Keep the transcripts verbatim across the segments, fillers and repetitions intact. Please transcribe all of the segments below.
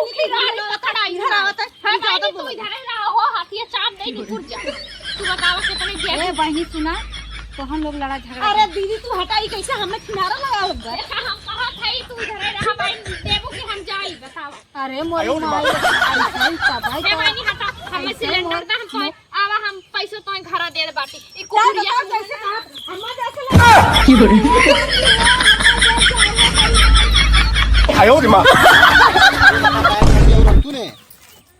तू इधर आ, इधर आ, इधर आवत है। हाँ, इधर बहिनी, आवत तू बोल। इधर ही रहा हो, हाथिया चाप दे, निकुर जा। तू बतावा कितने दिया? ए, बहिनी, सुना, तो हम लोग लड़ा झगड़ा अरे दीदी, तू हटा, ई कैसे हमें किनारा लगावत बा? देखा, हम कहत हई, तू इधर ही रहा, बहिनी, देबो कि हम जाई, बतावा। अरे मोरी माई, ऐसे ही का भाई ए, तो बहिनी, हटा, हमें ऐसे सिलेंडर मोर दा, हम कहे, आवा, हम पैसो तोहे घरा दे बाटी। ई चल, कुकुरिया बताओ, कैसे कहा? हम्मा जैसे लगा। आयो रे माँ। तूने?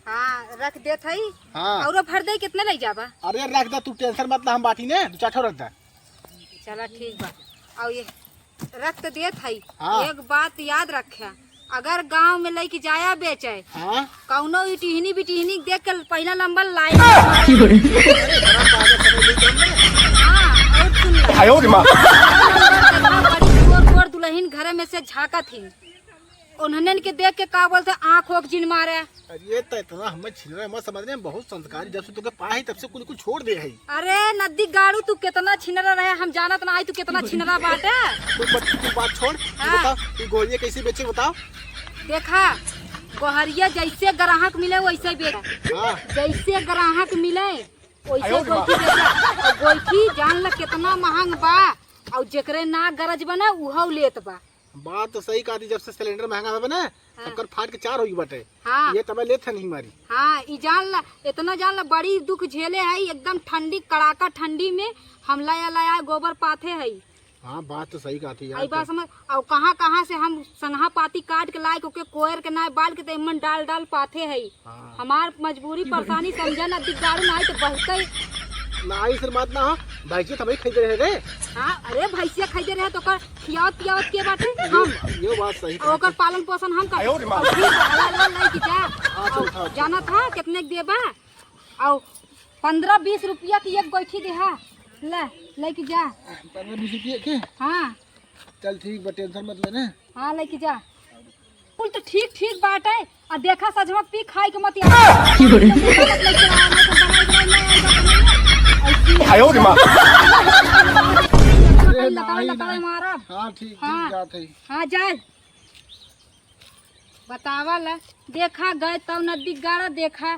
हाँ, रख देत हई। हाँ। औरो भर दे, कितने ले जाबा? अरे रख दे, तू टेंशन मत ला, हम बाटी ने, दो चार ठो रख दे। चला ठीक बा। और ये रख तो देत हई। हाँ। एक बात याद रखे, अगर गांव में लइके जाया बेचे, हाँ। कौनो इटिहनी बिटिहनी देख के पहला नंबर लाइन। हाँ, और सुन ला। आयो रे माँ। बड़ी गोर गोर दुल्हन घरे में से झांकत ही। उन्हनन के देख के का बोलते, आँख ओख जिन मारे। अरे, त इतना हमें छिनरा मत समझ रहे, हम बहुत संस्कारी, जब से तोके पाए ही, तब से कुल, कुल छोड़ दे है। अरे, नद्दी गाड़ू, तू कितना छिनरा रहे, हम जानत ना आई, तू कितना छिनरा बाटे। तू बत-, तू बात छोड़, तू हाँ। बताओ, तू गोहरिया कैसे बेचे, बताओ। देखा, गोहरिया जैसे ग्राहक मिले, वैसे बेच। हाँ। जैसे ग्राहक मिले, वैसे आयो रे माँ। गोइठी बेचे। और गोइठी जान ल कितना महंग बा, और जेकरे ना गरज बा ना, उहौ लेत बा। बात तो सही कहा थी, जब से सिलेंडर महंगा होबे ना, हाँ। सबकर फाट के चार होई बाटे। हाँ। ये तबे लेत है नहीं मारी। हाँ, ई जान ला, इतना जान ला, बड़ी दुख झेले है, एकदम ठंडी, कड़ाका ठंडी में हम लाया लाया गोबर पाथे है। हाँ, बात तो सही कहा थी यार आई बात तो। समझ, और कहाँ कहाँ से हम संगहा पाती काट के लाए के ओके कोयर के नाय बाल के तो इमन डाल डाल पाथे है। हाँ। हमार मजबूरी परेशानी समझा ना, दिग्गारू ना आई तो बहुते। ना आई सर बात ना हो, भैंसिया तो हमें खरीदे रहे रे। हाँ, अरे भैंसिया खरीदे रहे तो ओकर खियावत पियावत के बाटे? हम। ये बात सही और ओकर पालन पोषण हम करते। आयो रे माँ। और फिर हला हला लेके जा। अच्छा, और अच्छा, अच्छा। जाना था कितने के देबा? और पन्द्रह बीस रुपया की एक गोइठी देहा। ले, लेके जा। पन्द्रह बीस रुपया के? हाँ। चल ठीक बा, टेंशन मत ले ना। हाँ, लेके जा। कुल तो ठीक ठीक बाटे। आ देखा सजवा पी खाई के मत यार। की बोले? आयो रे माँ। अरे लताई, नहीं, लताई नहीं। मारब। हाँ, ठीक, ठीक, हाँ। जात है। हाँ, जाए। बतावा ला, देखा गए तब नदी गाड़ा, देखा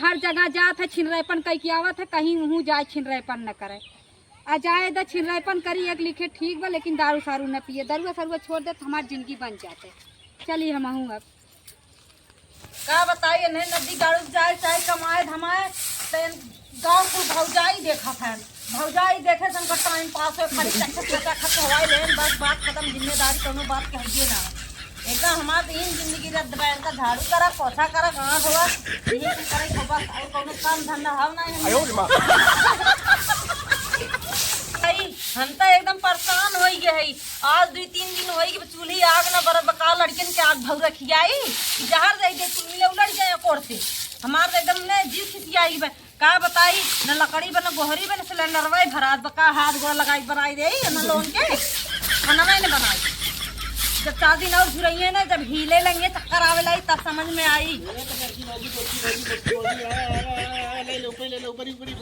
हर जगह जात है, छिनरैपन कई के आवत है, कहीं उहू जाए छिनरैपन न करे। आ जाए द छिनरैपन करी एक लिखे ठीक बा, लेकिन दारू सारू न पिए, दरुआ सरुआ छोड़ दे तो हमार जिंदगी बन जाते। चली हमहू अब। का बताई, इन्हें नदी गाड़ू जाए चाहे कमाए धमाए, तो इन गाँव कुल भौजाई देखत है। भौजाई देखे से उनका टाइम पास हो, खाली चक्कर चक्कर खत हवाई लेन, बस बात खत्म, जिम्मेदारी कोनो बात कहिए ना। एकदम हमार दिन जिंदगी रद्द बा, इनका झाड़ू करा, पोछा करा, गाँव धोआ, ये कुल करे हो बस, और कोनो काम धंधा हव ना इनमें। आयो रे माँ। भाई, हम तो एकदम परेशान हो गए है। आज दो तीन दिन हो गए, चूल्ही आग ना बरत बा, का लड़कियन के आग भौरा खियाई, कि जहर दे दे, कुल मिले उलट जाए कोर से। हमार तो एकदम ने जीव खिसियाई बा। का बताई, न लकड़ी बा, न गोहरी बा, न सिलेंडर बा, भरात बा, का हाथ गोड़ लगाई बनाई दे, न लोन के खाना नहीं बनाई। जब चार दिन और घुरइए ना, जब हिले लगे, चक्कर आवे लाई, तब समझ में आई।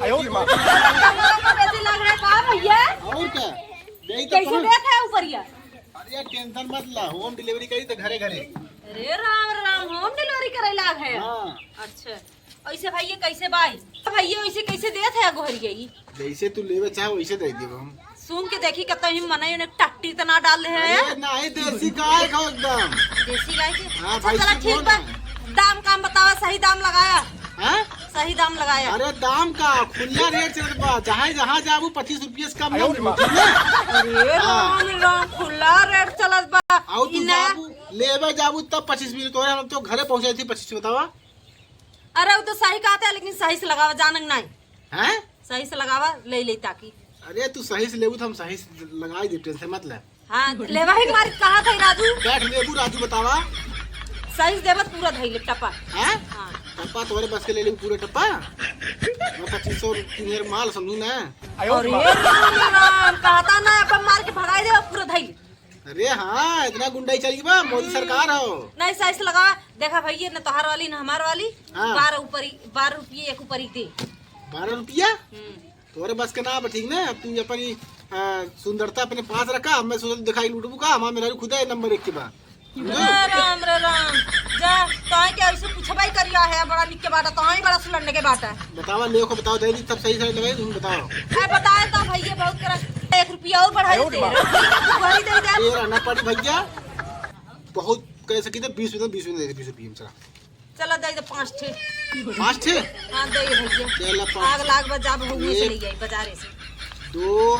आयो रे माँ। बेसी लग रहा है का भैया? और क्या? यही तो कैसे कहूँ। देत है ऊपरिया? अरे यार, टेंशन मत ला, होम डिलीवरी करी तो घरे घरे। अरे राम राम, होम डिलीवरी करे लाग है? हाँ। अच्छा। ऐसे भैया कैसे बाई? भैया ऐसे कैसे देत है गोहरिया ई? जैसे तू लेवे चाहे वैसे दे देबो हम। सुन के देखी कतई मने उन्हें टट्टी तना डाल है। अरे नहीं, देसी गाय का एकदम। देसी गाय के? हाँ, अच्छा, भैंसी चला ठीक बा। दाम काम बतावा, सही दाम लगाया। हाँ? सही दाम लगाया। अरे दाम का खुला रेट चलत बा, चाहे जहाँ जाबू पच्चीस रुपये से कम ना मिली, ठीक है? अरे हाँ। राम राम, खुला रेट चलत बा। और तू ई ना जाबू, लेवे जाबू तब पच्चीस मिली, तोरे हम तो घरे पहुँचाई थी पच्चीस, बतावा। अरे, वो तो सही कहते हैं, लेकिन सही से लगावा, जानक नहीं। हैं? सही से लगावा, ले ले ताकि। अरे, तू सही से लेबू तो हम सही से लगाई दे, टेंशन मत ले। हाँ, लेवा ही मारी कहा था राजू। बैठ लेबू राजू, बतावा। सही से देबत पूरा धैले टप्पा। हैं? हाँ। टप्पा तोहरे बस के ले लेबू पूरा टप्पा? मैं पच्चीस सौ तीन हजार माल समझू ना। अरे राम राम, कहता ना अपन मार के भगाई देबा पूरा धैले। अरे हाँ, इतना गुंडाई चल गई बा, मोदी सरकार हो। नहीं, सही से लगावा। देखा भैया, न तोहार वाली, न हमार वाली। हाँ। बारह ऊपरी, बारह रुपये एक ऊपरी दे। बारह रुपया? हम्म। तोरे बस के ना बा, ठीक ना? अब तू अपन ई, आ, सुंदरता अपने पास रखा, मैं सोचत दिखाई लूटबू का, हमार मेहरारू खुदा है नंबर एक के बा। रे राम, रे राम, जा, तोहे बाटा तो ही बड़ा सुलंड के बाटा। बतावा, ले को बताओ, दे दी, सब सही सही लगाई, तुम बताओ। ए, बताए तो भैया बहुत करा, एक रुपया और बढ़ाई दे। तू घरी दे दे। तेरह ना पड़ी भैया, बहुत कह सकी तो बीस में, बीस में दे दे, बीस रुपये में चला। चला दे दे पाँच ठे। पाँच ठे? हाँ, दे दे भैया। चला पाँच। आग लाग बा, जाब हुए एक, चली जाई बाजारे से। दो,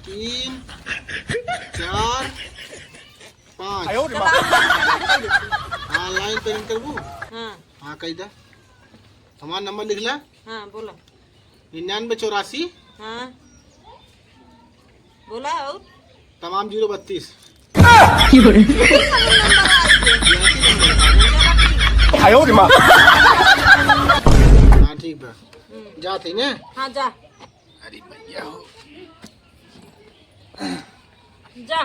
तीन, चार, पाँच। आयो रे माँ। चला, line पे enter करबू? हाँ। हाँ, कही दा। हमार नंबर लिख ला। हाँ, बोला। निन्यानवे चौरासी। हाँ। बोला और? तमाम जीरो बत्तीस। आयो रे माँ। हाँ, ठीक बा। हम्म। जात है ने? हाँ, जा। अरे भैया हो। जा।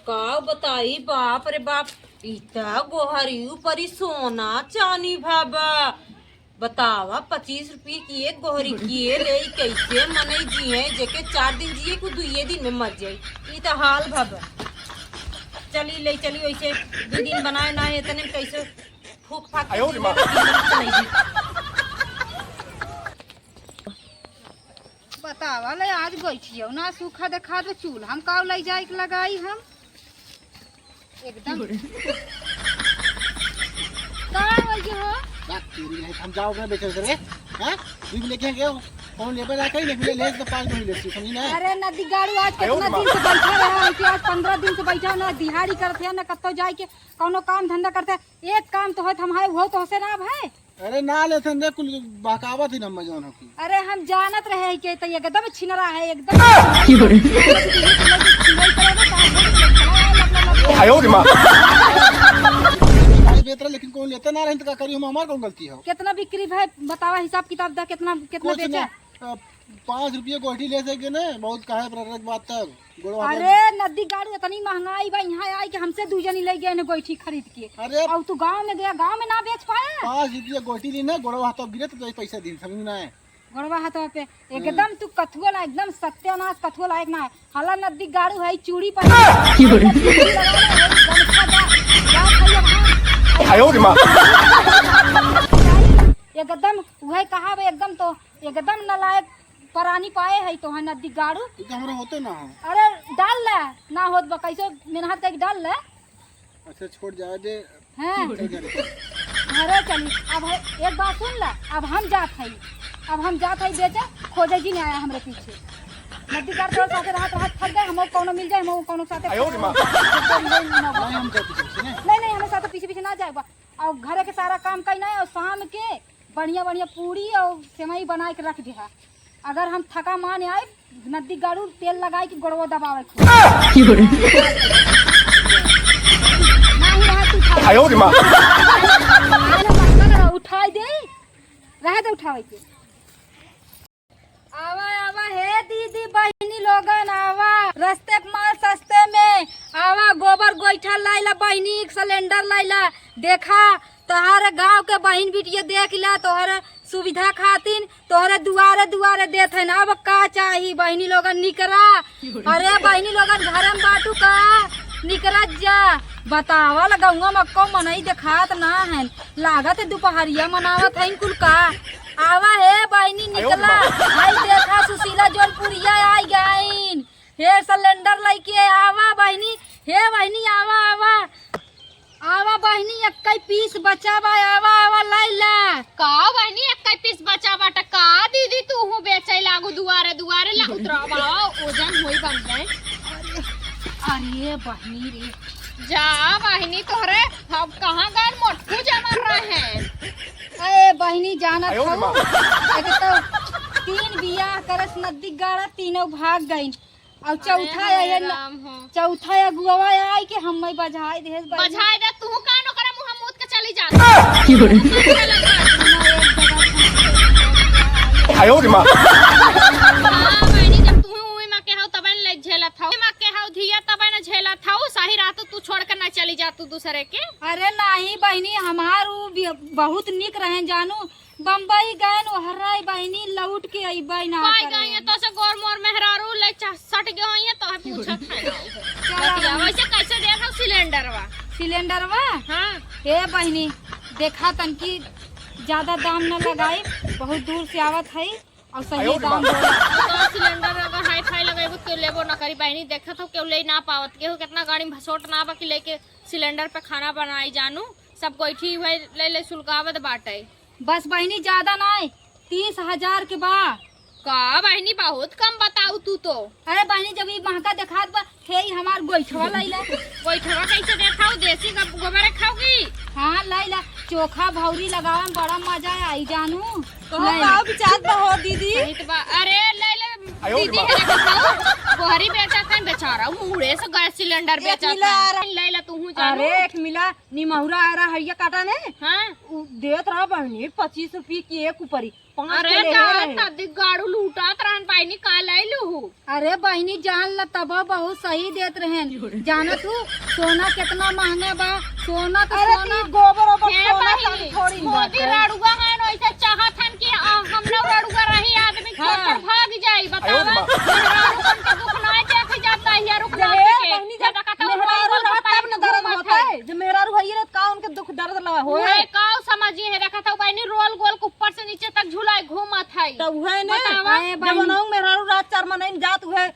का बताई, बाप रे बाप, ई त गोहरी ऊपरी सोना चानी भा बा। बतावा, पच्चीस रुपये की एक गोहरी किए ले, कैसे मनई जिए, जेके चार दिन जिए, को दुइये दिन में मर जाई। ई त हाल भा बा। चली ले चली, वैसे दो दिन बनाए ना है, इतने में कैसे फूक फाक के आयो रे माँ। बतावा ले, आज गोइठियो ना सूखा देखात बा, चूल्हा में काव लई जाए के लगाई हम। एकदम। का हो गया हो? बात तेरी नहीं, हम जाओ ना बेचे उधर, हैं? दूध लेके गए हो, कौन लेबे ना कहीं, लेकिन ले तो पाँच दो ले, समझी ना? अरे नदी गाड़ू, आज कितना दिन से बैठा रहा है कि आज पन्द्रह दिन से बैठा ना, दिहाड़ी करते हैं ना, कत्तो जाए के कौनो काम धंधा करते हैं। एक काम तो है, हम है, वो तो हसे ना भाई। अरे ना लेथन रे, कुल बहकावत ही ना मजान हो की। अरे हम जानत रहे हैं कि तो एकदम छिनरा है, एकदम। आयो रे माँ। भाई बेतरा, लेकिन कौन लेते ना रहे तो का करी हम, हमार कौन गलती है? कितना बिक्री भाई बतावा, हिसाब किताब दा, कितना, कितना कुछ बेचा? ना, अ, पाँच रुपये गोइठी ले सके ना, बहुत कहे पर रख बात तब। गोड़वा हाथ अरे नदी गाड़ू, इतनी महंगाई बा, यहाँ आई कि हमसे दू जनी ले गए ने गोइठी खरीद के। अरे अब तू गाँव में गया, गाँव में ना बेच पाया। पाँच रुपया गोइठी ली ना, गोड़वा हाथ गिरे तो पैसा दिन, समझ में ना आए। गोड़वा हाथवा पे एकदम तू कथुआ ला, एकदम सत्यानाश, कथुआ लायक ना है। हला नदी गाड़ू है, चूड़ी पर आयो रे माँ। एकदम वही कहा बे, एकदम तो एकदम नालायक परानी पाए है तो है नदी गाड़ू। ई तो हमरा होते ना हो। अरे डाल ले, ना होत बा, कैसे मेहनत करके डाल ले। अच्छा छोड़ जाए दे। हाँ। चल जा रे। अरे चली, अब है, एक बात सुन ले, अब हम जात हई, अब हम जात हई बेचे, खोजे जी नहीं आया हमरे पीछे। नदी गाड़ तोर साथे रहत रहत थक गए, हमहू कौनो मिल जाए, हमहू कौनो साथे आयो रे माँ। नहीं, हम जाते पीछे पीछे नहीं। नहीं, नहीं, हमें साथे पीछे पीछे ना जाए बा। और घरे के सारा काम कई ना, और शाम के बढ़िया बढ़िया पूड़ी और सेवई बनाए के रख दिहा। अगर हम थका मान आए, नदी गाड़ू तेल लगाए के गोड़वा दबावे खूब। नाही रहा तू उठा। आयो रे माँ। आए ना, बक्सा लगा, उठाई दे, रहे दे उठावे के। आवा, आवा, हे दीदी, बहिनी लोगन, आवा। रस्ते के माल सस्ते में, आवा, गोबर गोइठा लाइला बहिनी, एक सिलेंडर लाइला। देखा, तोहरे गाँव के बहिन बिटिया देख ला, तोहरे सुविधा खातिन, तोहरे दुआरे दुआरे देत हन। अब का चाही बहिनी लोगन, निकरा। अरे बहिनी लोगन, घर में बाटू का? निकरा जा। बतावा, लगौआ में अक्को मनई देखात ना है। लागत है दुपहरिया मनावत है कुल का। आवा हे बहिनी निकला। आई देखा सुशीला जौनपुरिया आई गईन। हे सिलेंडर लइके आवा बहिनी। हे बहिनी आवा आवा। आवा बहिनी एक्कै पीस बचा बा आवा आवा लइला। का बहिनी एक्कै पीस बचा बाटा का दीदी तू हूँ बेचे लागू दुआरे दुआरे ला उतरा बा ओजन होई बन गए। अरे बहिनी रे। जा बहिनी तोहरे अब कहाँ गए मोटकू जमर रहे। अरे बहिनी जानत आयो रे हऊ, माँ। एक तो तीन बियाह करस नद्दी गाड़ा, तीनों भाग गइन। और चौथा अरे ये हरे न-, राम हो। चौथा ये अगुआ आई के हम बजाई देस बहिनी। बजाई दे, तू कान ओकरा मुँह मूत के चली जा। आयो रे माँ। हाँ, बहिनी, जब तू हुई माँ के हऊ तबे न ले झेलत हऊ। माँ के हऊ धिया तबे न झेलत हऊ। सही रहत तू छोड़ के ना चली जा तू दूसरे के। अरे नाही बहिनी, हमार ऊ बि-, बहुत निक रहेन जानू। बम्बई गएन ओहराई बहिनी, लौट के अइबे ना पाई करे। गई है तो से गोर मोर मेहरारू ले चा-, सट गए होई है तो है पूछत है। चला बतिया, बहिनी। वैसे कैसे देत हऊ सिलेंडरवा? सिलेंडरवा? हाँ। हे बहिनी, देखा तनकी ज्यादा दाम न लगाई, बहुत दूर से आवत है और सही दाम बोला। तो सिलेंडर अगर हाई फाई लगेबू तो लेबो ना करी बहिनी, देखत हो केहू ले ना पावत, केहू कितना गाड़ी में भसोट ना बा कि लेके सिलेंडर पे खाना बनाई जानू, सब गोइठी हुए ले ले सुलगावत बाटे। बस बहिनी ज्यादा ना, तीस हजार के बा। का बहिनी, बहुत कम बताऊ तू तो। अरे बहिनी, जब ई महका देखात बा, हे ई हमार गोइठवा लइला। गोइठवा कैसे देत हऊ? देसी गब-, गोबर खाओगी? हाँ, लइला। चोखा भौरी लगावे में बड़ा मजा आई जानू। कहो, लइला। का विचार बा हो दीदी? सही तो बा। अरे लइला, आयो रे दीदी माँ। है देखो, गोहरी बेचत है बेचारा, मुड़े से गैस सिलेंडर एक बेचत मिला है। आ रहा। लइला तू हूँ जानू। अरे एक मिला निमहुरा आ रहा है, ये काटा ने? हाँ। उ देत रहा बहिनी, पच्चीस रुपये की एक ऊपरी। पाँच अरे के लेहे का रहे। इतना दिगाड़ू लूटात रहन बहिनी, का लइ लूहू? अरे बहिनी, जान ल तब बहुत सही देत रहन। जानत हू सोना कितना महंगा बा? सोना तो अरे सोना। ती गोबर ओबर हे सोना बहिनी, चांदी थोड़ी मोदी बाटे। रड़ुआ है न, ऐसे चाहत हन कि, आ, हम ना रड़ुआ रही, आदमी हाँ। छोड़ के भाग जाई। बतावा, आयो रे माँ। मेहरारू बन के दुख ना देखे जाता है, रुक ना जहे देखे। बहिनी, जब ज्यादा कहता हूँ, मेहरारू रोल गोल रहत तब न दर्द घूमत होता है। है। जब मेहरारू है, का उनके दुख दर्द लगा होए। उहे का समझिए है, देखा था बहिनी, रोल गोल के ऊपर से नीचे तक झुलाए घूमत है। तो उहे ने, बतावा। अरे जब बहिनी। उनहु मेहरारू रात चार मनई में जात उहे,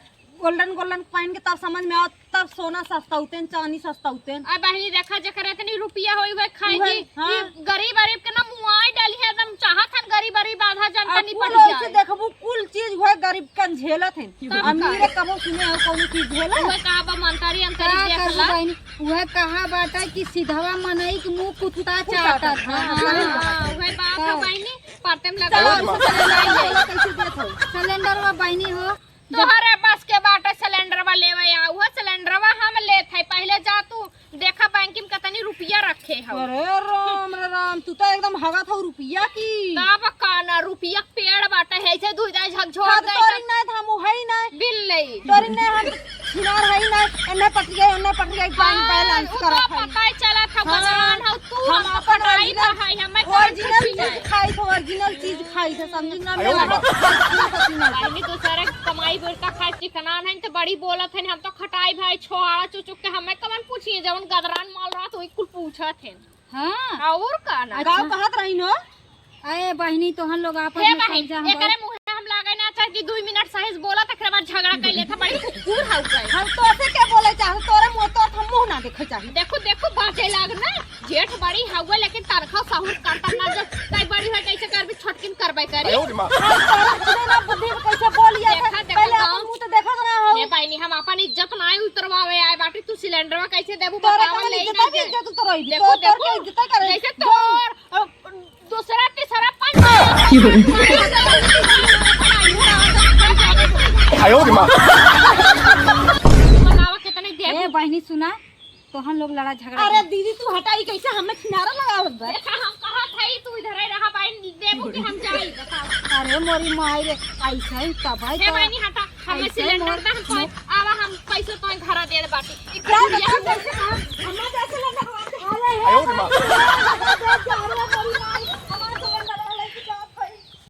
गोल्डन गोल्डन पहन के तब समझ में आवत, तब सोना सस्ता होते हैं, चांदी सस्ता होते हैं। आ बहिनी देखा, जेकर इतनी रुपया होई, वह खाई उहे, जी, हाँ। ई गरीब अरीब के ना मुआई डाली है, एकदम चाहत हन गरीब अरीब आधा जनता आ निपट कुल ओर से जाए। देखबू, कुल चीज उहे गरीब कन झेलत हैं। तब का? अमीरे कबो सुने हो कौनो चीज झेले? उहे कहा बा मंतरी अंतरी का देख करू ला। बहिनी? उहे कहा बाटे कि सिधवा मनई के मुंह कुत्ता कुत्ता चाटत चाटत, है। हाँ, हाँ। हाँ, उहे बात है का? बहिनी, परते में चलो, लगा हम सब चले जाएंगे। कैसे देत हो? सिलेंडर में बहिनी हो, तोहरे बस के बाटे सिलेंडरवा लेवे आ, उहो सिलेंडरवा हम लेत है। पहिले जा तू देखा बैंक में कितनी रुपया रखे हौ। अरे राम रे राम, तू तो एकदम हगत हौ रुपया की। तब का ना, रुपया के पेड़ बाटे है, ऐसे धुई जाए झकझोर हाँ, तो दे तोरी के। नहीं, हम उहई नहीं। बिल नहीं। तोरी नहीं, हम छिनार हई नहीं, एन्ने पटिया, एन्ने पटिया, बैंक हाँ, बैलेंस उ करत तो हई। पता ही चलत हौ, हाँ, गदरान हौ तू, हम हम तो अपन पढ़ाई original, पढ़ाई, हमें कौन original पूछी चीज नहीं। खाई थो, original चीज खाई थो, समझी ना, अरे मेरा बाप। पसीना पसीना। भाई, दूसरे कमाई बोलता खाए चिकना नहीं तो बड़ी बोलत है, हम तो खटाई भाई छोआड़ा चुचुक के हमें कवन पूछिए, जवन गदरान माल रहा तो वही कुल पूछत है। हाँ। और का ना? अच्छा। का कहत रही नो? अरे बहिनी, तोहन लोग आपस हे में बहिन, समझा हम एकरे बहुत मुँहे हम लागे ना चाहती, दुई मिनट सही से बोला, तकरे बाद झगड़ा कर लेता, बड़ी कुकुर हौ गए। हम तो ऐसे क्या बोले चाहते, तोरे मुँह तो हम मुँह ना देखे चाही। देखो, देखो, बाजे लाग ना, जेठ बड़ी हौ गए, लेकिन तनखा सहूर करता ना, जब तई बड़ी है, कैसे कर भी छोटकिन करबे करे। अयो रे माँ। हम तोरे इतने ना बुद्धि में कैसे बोलिया देखा, था, देखा, पहले गाँव अपन मुँह तो देखा ना हो। हे बहिनी, हम अपन इज्जत ना उतरवावे आए बाटी, तू सिलेंडरवा कैसे देबू, तोरे बतावा, कौन ले इज्जत ना है, दे। इज्जत उतरवाई? देखो, तोर देखो, के इज्जत करे? जैसे तोर, अ, दूसरा, तीसरा, पाँच। आयो रे माँ। बतावा कितनी देर। ए, बहिनी सुना, तोहन लोग लड़ा झगड़ा अरे कर। दीदी तू हटा, ई कैसे हमें किनारा लगावत बा? देखा हम कहा था तू इधर ही रहा, बहिन देबू कि हम जाई, बतावा। अरे मोरी माई रे, ऐसे ही तब है हे तो। बहिनी हटा, हमें ऐसे सिलेंडर मोर, ना हम पाए, मोर आवा हम पैसे तो घर दे बाटी। क्या बता कैसे हम, हमें कैसे सिलेंडर वाले? अरे हे आयो रे माँ। बहिनी,